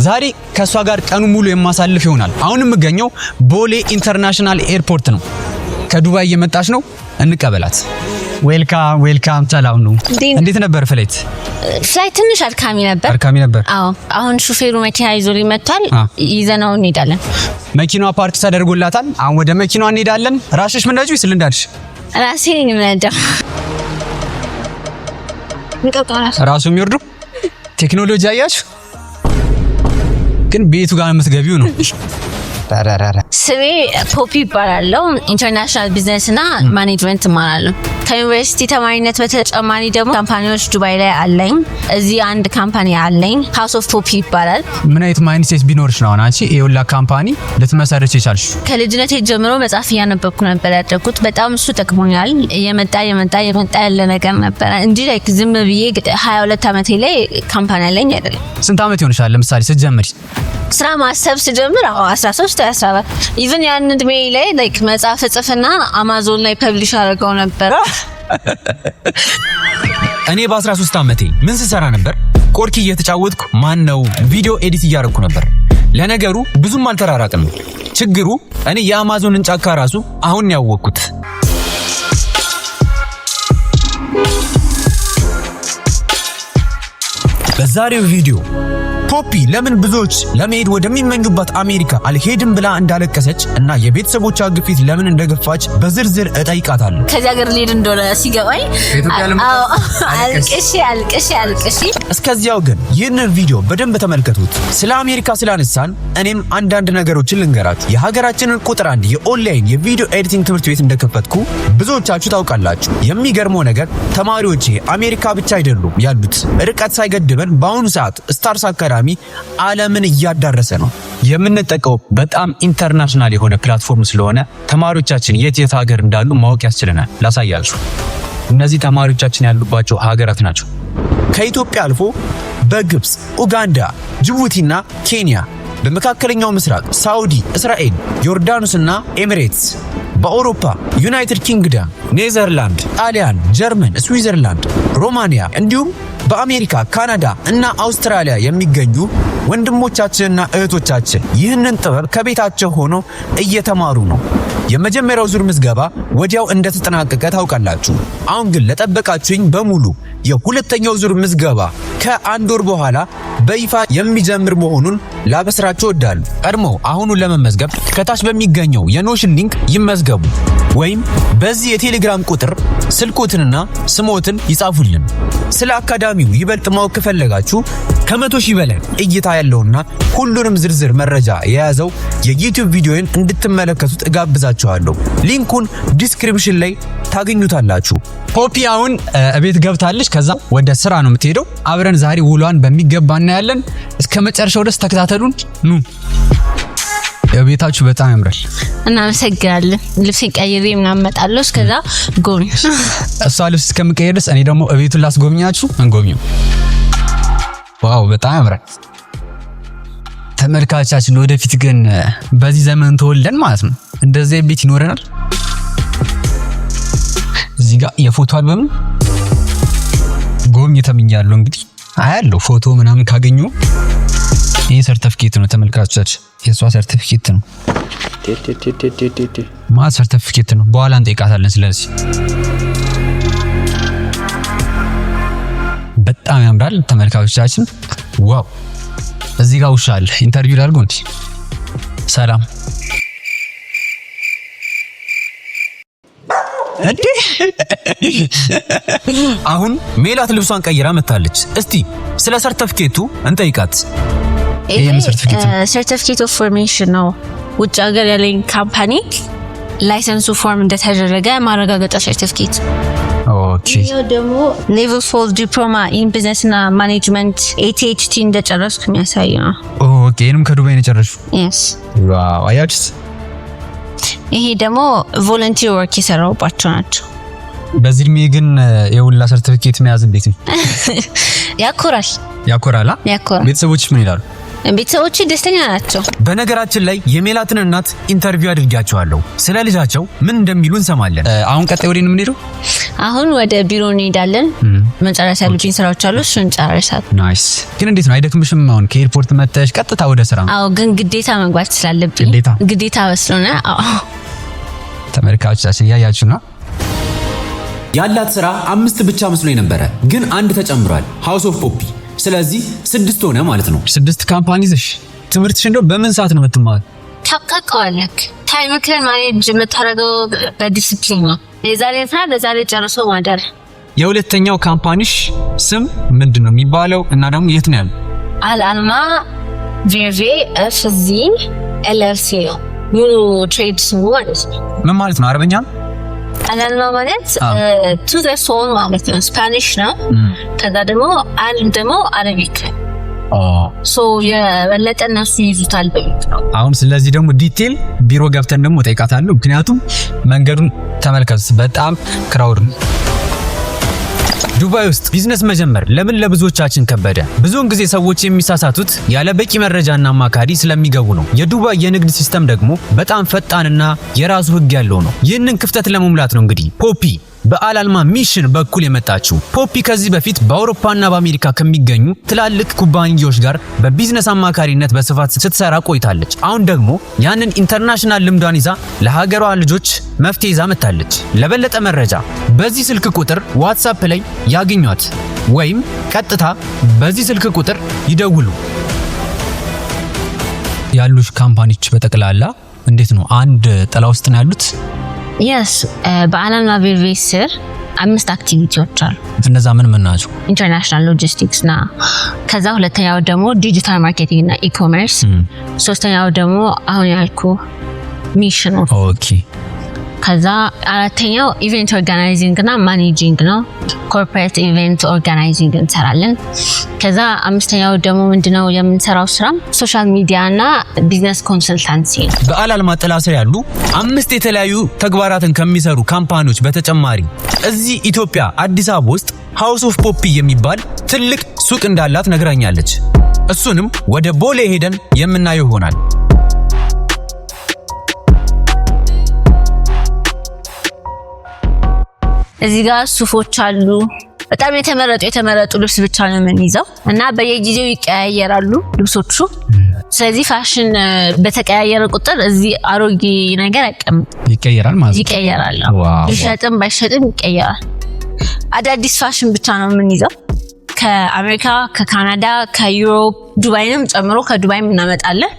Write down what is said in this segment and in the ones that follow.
ዛሬ ከእሷ ጋር ቀኑ ሙሉ የማሳልፍ ይሆናል። አሁን የምገኘው ቦሌ International Airport ነው። ከዱባይ እየመጣች ነው። እንቀበላት። Welcome, welcome። ሰላም ነው። እንዴት ነበር flight? Flight ትንሽ አድካሚ ነበር። አድካሚ ነበር። አዎ፣ አሁን ሹፌሩ መኪና ይዞ መጥቷል። ይዘነው እንሄዳለን። መኪናዋ ፓርክ ተደርጎላታል። አሁን ወደ መኪናዋ እንሄዳለን። ራስሽ ምን ወይስ ልንዳልሽ? ራሴ ነኝ የምነዳው። ራሱ የሚወርዱ ቴክኖሎጂ አያችሁ፣ ግን ቤቱ ጋር የምትገቢው ነው። ስሜ ፖፒ ይባላለሁ። International business እና management እማራለሁ። ከዩኒቨርሲቲ ተማሪነት በተጨማሪ ደግሞ company ዎች ዱባይ ላይ አለኝ። እዚህ አንድ company አለኝ፣ House of Poppy ይባላል። ምን አይነት mindset ቢኖርሽ ነው አሁን አንቺ ይሄ company ልትመሰርች የቻልሽ? ከልጅነቴ ጀምሮ መጽሐፍ እያነበብኩ ነበር ያደግኩት። በጣም እሱ ጠቅሞኛል። እየመጣ እየመጣ እየመጣ ያለ ነገር ነበረ እንጂ like ዝም ብዬ 22 ዓመቴ ላይ company አለኝ አይደለም። ስንት ዓመት ይሆንሻል ለምሳሌ ስትጀምሪ? ስራ ማሰብ ስጀምር አዎ 13፣ 14። Even ያን እድሜ ላይ like መጽሐፍ እጽፍና አማዞን ላይ publish አድርገው ነበረ። እኔ በ13 ዓመቴ ምን ስሰራ ነበር? ቆርኪ እየተጫወትኩ ማን ነው ቪዲዮ edit እያደረኩ ነበር። ለነገሩ ብዙም አልተራራቅንም። ችግሩ እኔ የአማዞንን ጫካ ራሱ አሁን ያወቅኩት። በዛሬው ቪዲዮ ፖፒ ለምን ብዙዎች ለመሄድ ወደሚመኙባት አሜሪካ አልሄድም ብላ እንዳለቀሰች እና የቤተሰቦቿ ግፊት ለምን እንደገፋች በዝርዝር እጠይቃታለሁ። ከዚህ ሀገር ልሄድ እንደሆነ ሲገባኝ አልቅሼ አልቅሼ አልቅሼ። እስከዚያው ግን ይህንን ቪዲዮ በደንብ ተመልከቱት። ስለ አሜሪካ ስላነሳን እኔም አንዳንድ ነገሮችን ልንገራችሁ። የሀገራችንን ቁጥር አንድ የኦንላይን የቪዲዮ editing ትምህርት ቤት እንደከፈትኩ ብዙዎቻችሁ ታውቃላችሁ። የሚገርመው ነገር ተማሪዎቼ አሜሪካ ብቻ አይደሉም ያሉት። ርቀት ሳይገድበን በአሁኑ ሰዓት ስታርስ አካዳሚ ዓለምን እያዳረሰ ነው። የምንጠቀው በጣም international የሆነ platform ስለሆነ ተማሪዎቻችን የት የት ሀገር እንዳሉ ማወቅ ያስችለናል። ላሳያችሁ። እነዚህ ተማሪዎቻችን ያሉባቸው ሀገራት ናቸው። ከኢትዮጵያ አልፎ በግብፅ፣ ኡጋንዳ፣ ጅቡቲና ኬንያ፣ በመካከለኛው ምስራቅ ሳውዲ፣ እስራኤል፣ ዮርዳኖስና ኤሚሬትስ፣ በአውሮፓ ዩናይትድ ኪንግደም፣ ኔዘርላንድ፣ ጣሊያን፣ ጀርመን፣ ስዊዘርላንድ፣ ሮማንያ እንዲሁም በአሜሪካ፣ ካናዳ እና አውስትራሊያ የሚገኙ ወንድሞቻችንና እህቶቻችን ይህንን ጥበብ ከቤታቸው ሆኖ እየተማሩ ነው። የመጀመሪያው ዙር ምዝገባ ወዲያው እንደተጠናቀቀ ታውቃላችሁ። አሁን ግን ለጠበቃችሁኝ በሙሉ የሁለተኛው ዙር ምዝገባ ከአንድ ወር በኋላ በይፋ የሚጀምር መሆኑን ላበስራችሁ እወዳለሁ። ቀድሞ አሁኑን ለመመዝገብ ከታች በሚገኘው የ Notion link ይመዝገቡ ወይም በዚህ የቴሌግራም ቁጥር ስልኮትንና ስሞትን ይጻፉልን። ስለ አካዳሚው ይበልጥ ማወቅ ከፈለጋችሁ ከ100,000 በላይ እይታ ያለውና ሁሉንም ዝርዝር መረጃ የያዘው የዩቲዩብ ቪዲዮን እንድትመለከቱት እጋብዛችኋለሁ። Link ኡን description ላይ ታገኙታላችሁ። ፖፒ አሁን እቤት ገብታለች። ከዛ ወደ ስራ ነው የምትሄደው። አብረን ዛሬ ውሏን በሚገባ እናያለን። እስከ መጨረሻው ድረስ ተከታተሉን። ኑ። ቤታችሁ በጣም ያምራል። እናመሰግናለን። ልብሴን ቀይሬ ምናምን እመጣለሁ። እስከዛ ጎብኝ። እሷ ልብስ እስከምቀይር ድረስ እኔ ደግሞ እቤቱን ላስጎብኛችሁ። እንጎብኘው። Wow፣ በጣም ያምራል። ተመልካቻችን ወደፊት ግን በዚህ ዘመን ተወልደን ማለት ነው እንደዚህ ቤት ይኖረናል። እዚህ ጋር የፎቶ አልበም ጎብኝ ተምኛለሁ። እንግዲህ አያለሁ ፎቶ ምናምን ካገኙ። ይህ ሰርተፍኬት ነው ተመልካቾቻችን፣ የእሷ ሰርተፍኬት ነው። ማ ሰርተፍኬት ነው። በኋላ እንጠይቃታለን። ስለዚህ በጣም ያምራል ተመልካቾቻችን። Wow፣ እዚህ ጋር ውሻ አለ። Interview ላድርገው እንዴ? ሰላም እንዴ! አሁን ሜላት ልብሷን ቀይራ መታለች። እስቲ ስለ ሰርተፍኬቱ እንጠይቃት። ይሄ ሰርተፍኬት ነው? Certificate of formation ነው። ውጭ ሀገር ያለኝ company license ኡ form እንደተደረገ ማረጋገጫ ሰርተፍኬት። Okay። ይሄው ደግሞ level 4 diploma in business እና management ATHT እንደጨረስኩ የሚያሳይ ነው። Okay። ይሄንም ከዱባይ ነው የጨረስሽው? Yes. Wow፣ አያችሁት? ይሄ ደግሞ volunteer work የሰራሁባቸው ናቸው። በዚህ እድሜ ግን የሁላ ሰርቲፊኬት መያዝ እንዴት ነው? ያኮራል። ያኮራል። ያኮራል። ቤተሰቦችሽ ምን ይላሉ? ቤተሰቦቼ ደስተኛ ናቸው። በነገራችን ላይ የሜላትን እናት interview አድርጊያቸዋለሁ። ስለ ልጃቸው ምን እንደሚሉ እንሰማለን። አሁን ቀጣይ ወዴት ነው የምንሄደው? አሁን ወደ ቢሮ እንሄዳለን። መጨረስ ያሉብኝ ስራዎች አሉ፣ እሱን እንጨርሳለን። Nice። ግን እንዴት ነው፣ አይደክምሽም? አሁን ከ airport መጥተሽ ቀጥታ ወደ ስራ? አዎ፣ ግን ግዴታ መግባት ስላለብኝ። ግዴታ? ግዴታ ስለሆነ አዎ። ተመልካቾቻችን እያያችሁ ነው። ያላት ስራ አምስት ብቻ መስሎኝ ነበረ፣ ግን አንድ ተጨምሯል፣ House of Poppy። ስለዚህ ስድስት ሆነ ማለት ነው። ስድስት company ይዘሽ ትምህርትሽ እንደው በምን ሰዓት ነው የምትማር? ታብቃቃዋለህ። Time ክን manage የምታደርገው በዲስፕሊን ነው። የዛሬ ስራ ለዛሬ ጨርሶ ማደር። የሁለተኛው company ሽ ስም ምንድን ነው የሚባለው? እና ደግሞ የት ነው ያለው? አልአልማ ቪቪ ኤፍ ዚ LLC ነው ሙሉ trade ስሙ ማለት ነው። ምን ማለት ነው? አረበኛ ነው? አልአልማ ማለት to the soul ማለት ነው። Spanish ነው። ከዛ ደግሞ አል ደግሞ Arabic፣ so የበለጠ እነሱ ይይዙታል በሚል ነው። አሁን ስለዚህ ደግሞ detail ቢሮ ገብተን ደግሞ እጠይቃታለሁ። ምክንያቱም መንገዱን ተመልከቱት፣ በጣም crowd ነው። ዱባይ ውስጥ ቢዝነስ መጀመር ለምን ለብዙዎቻችን ከበደ? ብዙውን ጊዜ ሰዎች የሚሳሳቱት ያለ በቂ መረጃና አማካሪ ስለሚገቡ ነው። የዱባይ የንግድ system ደግሞ በጣም ፈጣንና የራሱ ሕግ ያለው ነው። ይህንን ክፍተት ለመሙላት ነው እንግዲህ ፖፒ በአላልማ mission በኩል የመጣችው። ፖፒ ከዚህ በፊት በአውሮፓና በአሜሪካ ከሚገኙ ትላልቅ ኩባንያዎች ጋር በቢዝነስ አማካሪነት በስፋት ስትሰራ ቆይታለች። አሁን ደግሞ ያንን international ልምዷን ይዛ ለሀገሯ ልጆች መፍትሄ ይዛ መጥታለች። ለበለጠ መረጃ በዚህ ስልክ ቁጥር WhatsApp ላይ ያግኟት ወይም ቀጥታ በዚህ ስልክ ቁጥር ይደውሉ። ያሉሽ company ዎች በጠቅላላ እንዴት ነው? አንድ ጥላ ውስጥ ነው ያሉት? Yes፣ በአላልማ ቬልቬ ስር አምስት activity ዎች አሉ። እነዛ ምን ምን ናቸው? International logistics ና ከዛ ሁለተኛው ደግሞ digital marketing እና e-commerce፣ ሶስተኛው ደግሞ አሁን ያልኩ mission። ከዛ አራተኛው event organizing እና managing ነው። Corporate event organizing እንሰራለን። ከዛ አምስተኛው ደግሞ ምንድነው የምንሰራው ስራ social media እና business consultancy ነው። በአላልማ ጥላ ስር ያሉ አምስት የተለያዩ ተግባራትን ከሚሰሩ company ዎች በተጨማሪ እዚህ ኢትዮጵያ አዲስ አበባ ውስጥ House of Poppy የሚባል ትልቅ ሱቅ እንዳላት ነግራኛለች። እሱንም ወደ ቦሌ ሄደን የምናየው ይሆናል። እዚህ ጋር ሱፎች አሉ። በጣም የተመረጡ የተመረጡ ልብስ ብቻ ነው የምንይዘው እና በየጊዜው ይቀያየራሉ ልብሶቹ። ስለዚህ ፋሽን በተቀያየረ ቁጥር እዚህ አሮጌ ነገር አይቀመጥም። ይቀየራል ማለት ነው። ይቀየራል። ቢሸጥም ባይሸጥም ይቀየራል። አዳዲስ ፋሽን ብቻ ነው የምንይዘው። ከአሜሪካ፣ ከካናዳ፣ ከ Europe፣ ዱባይንም ጨምሮ ከዱባይም እናመጣለን።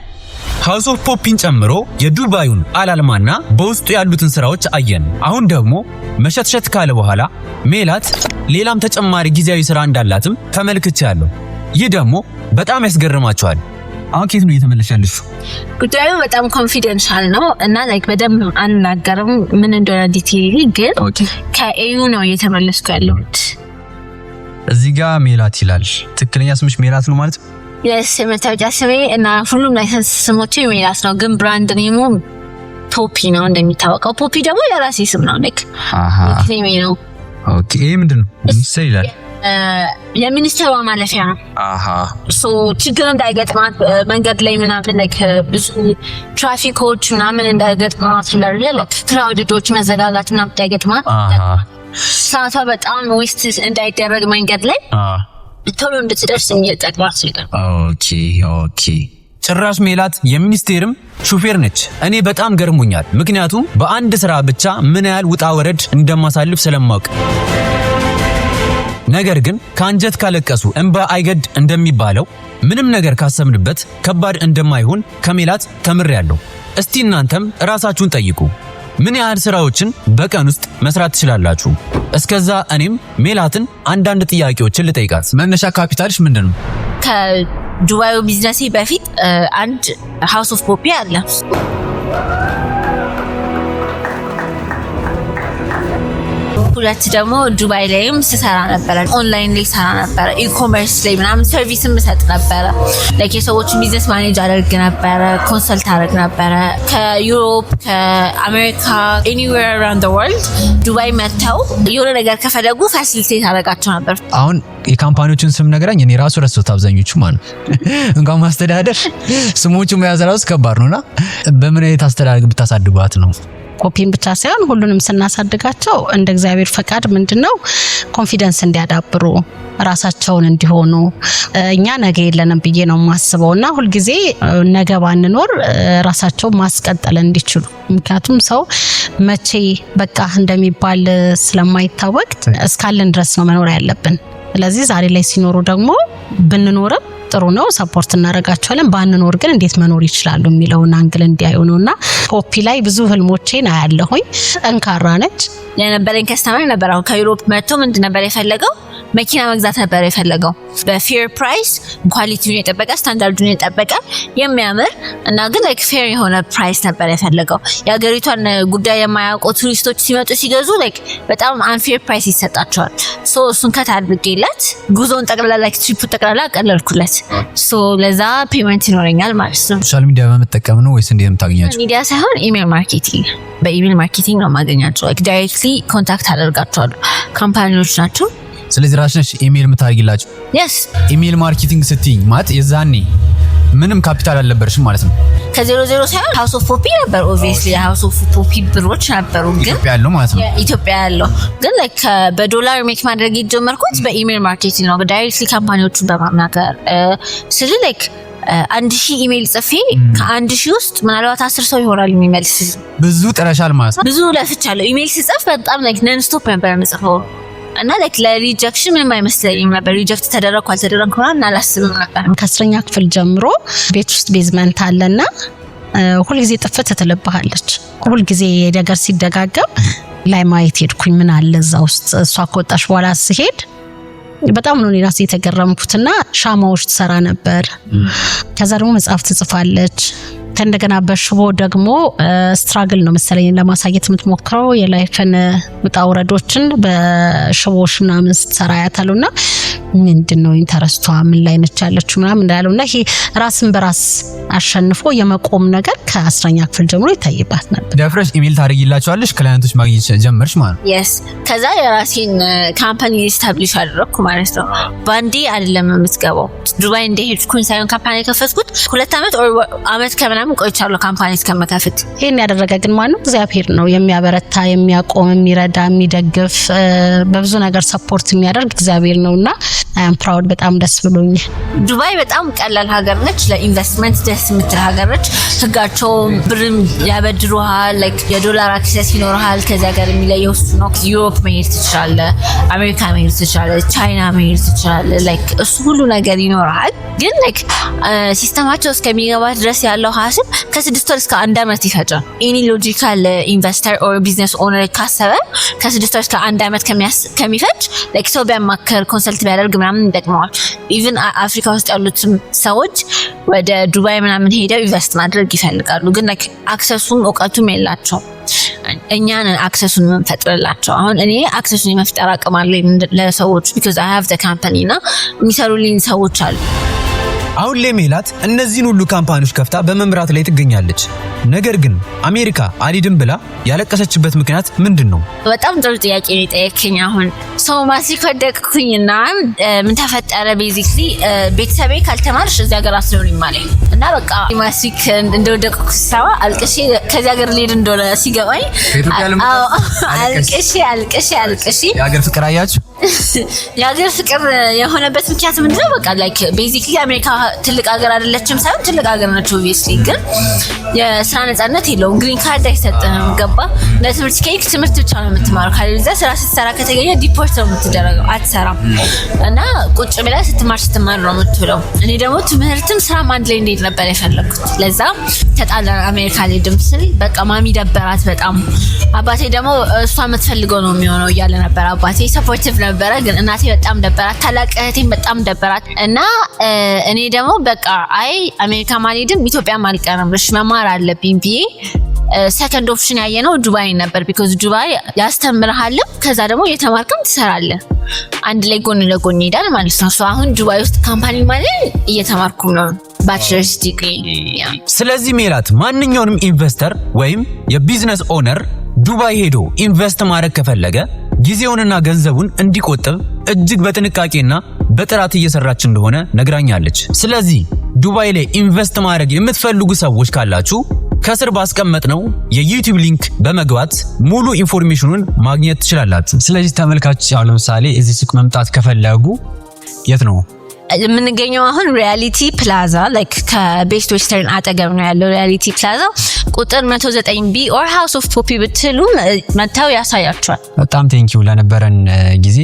House of Poppy ን ጨምሮ የዱባዩን አላልማና በውስጡ ያሉትን ስራዎች አየን። አሁን ደግሞ መሸትሸት ካለ በኋላ ሜላት ሌላም ተጨማሪ ጊዜያዊ ስራ እንዳላትም ተመልክቻለሁ። ይህ ደግሞ በጣም ያስገርማቸዋል። አሁን ከየት ነው እየተመለስሽ ያለሽው? ጉዳዩ በጣም confidential ነው እና like በደንብ አንናገርም ምን እንደሆነ detail፣ ግን ከ AU ነው እየተመለስኩ ያለሁት። እዚህ ጋር ሜላት ይላል። ትክክለኛ ስምሽ ሜላት ነው ማለት ነው? Yes፣ የመታወቂያ ስሜ እና ሁሉም license ስሞቼ ሜላት ነው፣ ግን brand name ኡ ፖፒ ነው እንደሚታወቀው። ፖፒ ደግሞ የራሴ ስም ነው፣ like nickname ኤ ነው። Okay፣ ይሄ ምንድን ነው? ሚኒስትር ይላል። የሚኒስትሯ ማለፊያ ነው። So ችግር እንዳይገጥማት መንገድ ላይ ምናምን፣ like ብዙ ትራፊኮች ምናምን እንዳይገጥማት፣ crowd ኦች መዘጋጋት ምናምን እንዳይገጥማት፣ ሰዓቷ በጣም waste እንዳይደረግ መንገድ ላይ ቶሎ እንድትደርስ የሚጠቅማት ነገር። Okay። ጭራሽ ሜላት የሚኒስቴርም ሹፌር ነች። እኔ በጣም ገርሞኛል። ምክንያቱም በአንድ ስራ ብቻ ምን ያህል ውጣ ወረድ እንደማሳልፍ ስለማውቅ። ነገር ግን ከአንጀት ካለቀሱ እንባ አይገድ እንደሚባለው ምንም ነገር ካሰብንበት ከባድ እንደማይሆን ከሜላት ተምሬያለሁ። እስቲ እናንተም ራሳችሁን ጠይቁ። ምን ያህል ስራዎችን በቀን ውስጥ መስራት ትችላላችሁ? እስከዛ እኔም ሜላትን አንዳንድ ጥያቄዎችን ልጠይቃት። መነሻ ካፒታልሽ ምንድን ነው? ከዱባዩ ቢዝነሴ በፊት አንድ House of Poppy አለ። ሁለት ደግሞ ዱባይ ላይም ስሰራ ነበረ። ኦንላይን ላይ ሰራ ነበረ። E-commerce ላይ ምናምን service ም እሰጥ ነበረ። Like የሰዎችን business manage አደርግ ነበረ፣ consult አደርግ ነበረ። ከ Europe፣ ከአሜሪካ፣ anywhere around the world ዱባይ መጥተው የሆነ ነገር ከፈለጉ facilitate አደርጋቸው ነበር። አሁን የ company ዎቹን ስም ነግራኝ እኔ ራሱ ረስቶት አብዛኞቹ ማለት ነው። እንኳን ማስተዳደር ስሞቹ መያዝ ራሱ ከባድ ነውና በምን አይነት አስተዳደግ ብታሳድጓት ነው? ፖፒን ብቻ ሳይሆን ሁሉንም ስናሳድጋቸው እንደ እግዚአብሔር ፈቃድ ምንድነው confidence እንዲያዳብሩ፣ ራሳቸውን እንዲሆኑ፣ እኛ ነገ የለንም ብዬ ነው የማስበው እና ሁልጊዜ ነገ ባንኖር ራሳቸው ማስቀጠል እንዲችሉ፣ ምክንያቱም ሰው መቼ በቃ እንደሚባል ስለማይታወቅ እስካለን ድረስ ነው መኖር ያለብን። ስለዚህ ዛሬ ላይ ሲኖሩ ደግሞ ብንኖርም ጥሩ ነው፣ support እናደርጋቸዋለን። ባንኖር ግን እንዴት መኖር ይችላሉ የሚለውን angle እንዲያዩ ነው እና ፖፒ ላይ ብዙ ህልሞቼን አያለሁኝ። ጠንካራ ነች። የነበረኝ customer ነበር። አሁን ከ Europe መጥቶ ምንድን ነበር የፈለገው? መኪና መግዛት ነበር የፈለገው። በ fair price፣ quality ውን የጠበቀ፣ ስታንዳርዱን የጠበቀ፣ የሚያምር እና ግን like fair የሆነ price ነበር የፈለገው። የሀገሪቷን ጉዳይ የማያውቁ ቱሪስቶች ሲመጡ ሲገዙ like በጣም unfair price ይሰጣቸዋል። So እሱን cut አድርጌለት ጉዞውን ጠቅላላ፣ like trip ኡ ጠቅላላ አቀለልኩለት። So ለዛ payment ይኖረኛል ማለት ነው። Social media በመጠቀም ነው ወይስ እንዴት የምታገኛቸው? ሚዲያ ሳይሆን email marketing፣ በ email marketing ነው የማገኛቸው። Like directly contact አደርጋቸዋለሁ። Company ዎች ናቸው። ስለዚህ ራስሽ ነሽ ኢሜል የምታደርጊላቸው? Yes. Email marketing ስትይኝ ማለት የዛኔ ምንም ካፒታል አልነበርሽም ማለት ነው? ከዜሮ ዜሮ ሳይሆን House of Poppy ነበር። Obviously House of Poppy ብሮች ነበሩ፣ ግን ኢትዮጵያ ያለው ማለት ነው። ኢትዮጵያ ያለው ግን like በዶላር make ማድረግ የጀመርኩት በ email marketing ነው። Directly company ዎቹን በማናገር ስል like 1,000 ኢሜል ጽፌ ከ1,000 ውስጥ ምናልባት 10 ሰው ይሆናል የሚመልስ። ብዙ ጥረሻል ማለት ነው። ብዙ ለፍቻለሁ። ኢሜል ስጽፍ በጣም like non-stop ነበር የምጽፈው እና like ለ rejection ምንም አይመስለኝም ነበር። Reject ተደረግኩ አልተደረግኩ ምናምን አላስብም ነበር። ከ10ኛ ክፍል ጀምሮ ቤት ውስጥ basement አለና ሁልጊዜ ጥፍት ትልብሃለች። ሁልጊዜ ነገር ሲደጋገም ላይ ማየት ሄድኩኝ። ምን አለ እዛ ውስጥ? እሷ ከወጣሽ በኋላ ስሄድ በጣም ነው እኔ ራሴ የተገረምኩትና ሻማዎች ትሰራ ነበር። ከዛ ደግሞ መጽሐፍ ትጽፋለች። ከእንደገና በሽቦ ደግሞ struggle ነው መሰለኝ ለማሳየት የምትሞክረው፣ የ life ን ውጣ ውረዶችን በሽቦዎች ምናምን ስትሰራ ያታሉ እና ምንድን ነው interest ቷ፣ ምን ላይ ነች ያለችው ምናምን እንዳያለው እና ይሄ ራስን በራስ አሸንፎ የመቆም ነገር ከ10ኛ ክፍል ጀምሮ ይታይባት ነበር። ደፍረሽ ኢሜል ታደርጊላቸዋለሽ፣ client ኦች ማግኘት ጀመርሽ ማለት ነው። Yes፣ ከዛ የራሴን company establish አደረግኩ ማለት ነው። በአንዴ አይደለም የምትገባው። ዱባይ እንደሄድኩኝ ሳይሆን company የከፈትኩት 2 ዓመት or አመት ከምናምን ቆይቻለሁ company እስከመከፍት። ይህን ያደረገ ግን ማነው? እግዚአብሔር ነው። የሚያበረታ፣ የሚያቆም፣ የሚረዳ፣ የሚደግፍ፣ በብዙ ነገር support የሚያደርግ እግዚአብሔር ነው እና I'm proud፣ በጣም ደስ ብሎኛል። ዱባይ በጣም ቀላል ሀገር ነች። ለኢንቨስትመንት ደስ የምትል ሀገር ነች። ህጋቸው ብርም ያበድሩሃል፣ like የዶላር access ይኖርሃል። ከዚያ ሀገር የሚለየው እሱ ነው። Europe መሄድ ትችላለህ፣ አሜሪካ መሄድ ትችላለህ፣ ቻይና መሄድ ትችላለህ። Like እሱ ሁሉ ነገር ይኖርሃል። ግን like system ኣቸው እስከሚገባ ድረስ ያለው hassle ከ6 ወር እስከ አንድ ዓመት ይፈጃል። Any logical investor or business owner ካሰበ ከ6 ወር እስከ አንድ ዓመት ከሚፈጅ like ሰው ቢያማክር፣ consult ቢያደርግ ምናምን ይጠቅመዋል። Even አፍሪካ ውስጥ ያሉትም ሰዎች ወደ ዱባይ ምናምን ሄደው invest ማድረግ ይፈልጋሉ፣ ግን like access ኡም እውቀቱም የላቸውም። እኛን access ኡን የምንፈጥርላቸው፣ አሁን እኔ access ኡን የመፍጠር አቅም አለኝ ለሰዎች because I have the company እና የሚሰሩልኝ ሰዎች አሉ። አሁን ላይ ሜላት እነዚህን ሁሉ company ዎች ከፍታ በመምራት ላይ ትገኛለች። ነገር ግን አሜሪካ አልሄድም ብላ ያለቀሰችበት ምክንያት ምንድን ነው? በጣም ጥሩ ጥያቄ ነው የጠየከኝ። አሁን so ማትሪክ ወደቅኩኝና ምን ተፈጠረ? Basically ቤተሰቤ ካልተማርሽ እዚህ ሀገር አትኖሪም አለኝ እና በቃ ማትሪክ እንደወደቅኩ ስሰማ አልቅሼ፣ ከዚህ ሀገር ልሄድ እንደሆነ ሲገባኝ ከኢትዮጵያ ለመውጣት? አልቅሼ አልቅሼ አልቅሼ። የሀገር ፍቅር አያችሁ? የሀገር ፍቅር የሆነበት ምክንያት ምንድነው? በቃ like basically አሜሪካ ትልቅ ሀገር አይደለችም ሳይሆን ትልቅ ሀገር ነች። Obviously ግን የስራ ነጻነት የለውም። Green card አይሰጥህም። ገባ? ለትምህርት ከሄድክ ትምህርት ብቻ ነው የምትማረው። ካለበለዚያ ስራ ስትሰራ ከተገኘ deport ነው የምትደረገው። አትሰራም እና ቁጭ ብለህ ስትማር ስትማር ነው የምትውለው። እኔ ደግሞ ትምህርትም ስራም አንድ ላይ እንዴት ነበር የፈለግኩት። ለዛ ተጣላን። አሜሪካ አልሄድም ስል በቃ ማሚ ደበራት በጣም። አባቴ ደግሞ እሷ የምትፈልገው ነው የሚሆነው እያለ ነበር። አባቴ supportive ነበረ፣ ግን እናቴ በጣም ደበራት። ታላቅ እህቴም በጣም ደበራት እና እኔ ደግሞ በቃ አይ አሜሪካ አልሄድም፣ ኢትዮጵያም አልቀርም፣ እሺ መማር አለብኝ ብዬ Second option ያየነው ዱባይ ነበር። Because ዱባይ ያስተምርሃልም፣ ከዛ ደግሞ እየተማርክም ትሰራለህ። አንድ ላይ ጎን ለጎን ይሄዳል ማለት ነው። So አሁን ዱባይ ውስጥ company ማለት እየተማርኩም ነው bachelor's degree። ስለዚህ ሜላት፣ ማንኛውንም investor ወይም የ business owner ዱባይ ሄዶ invest ማድረግ ከፈለገ ጊዜውንና ገንዘቡን እንዲቆጥብ እጅግ በጥንቃቄና በጥራት እየሰራች እንደሆነ ነግራኛለች። ስለዚህ ዱባይ ላይ invest ማድረግ የምትፈልጉ ሰዎች ካላችሁ ከስር ባስቀመጥነው የ YouTube link በመግባት ሙሉ information ኑን ማግኘት ትችላላችሁ። ስለዚህ ተመልካች አሁን ለምሳሌ እዚህ ሱቅ መምጣት ከፈለጉ የት ነው? የምንገኘው አሁን Realty Plaza፣ like ከ Best Western አጠገብ ነው ያለው። Realty Plaza ቁጥር 109 B or House of Poppy ብትሉም መጥተው ያሳያቸዋል። በጣም thank you ለነበረን ጊዜ።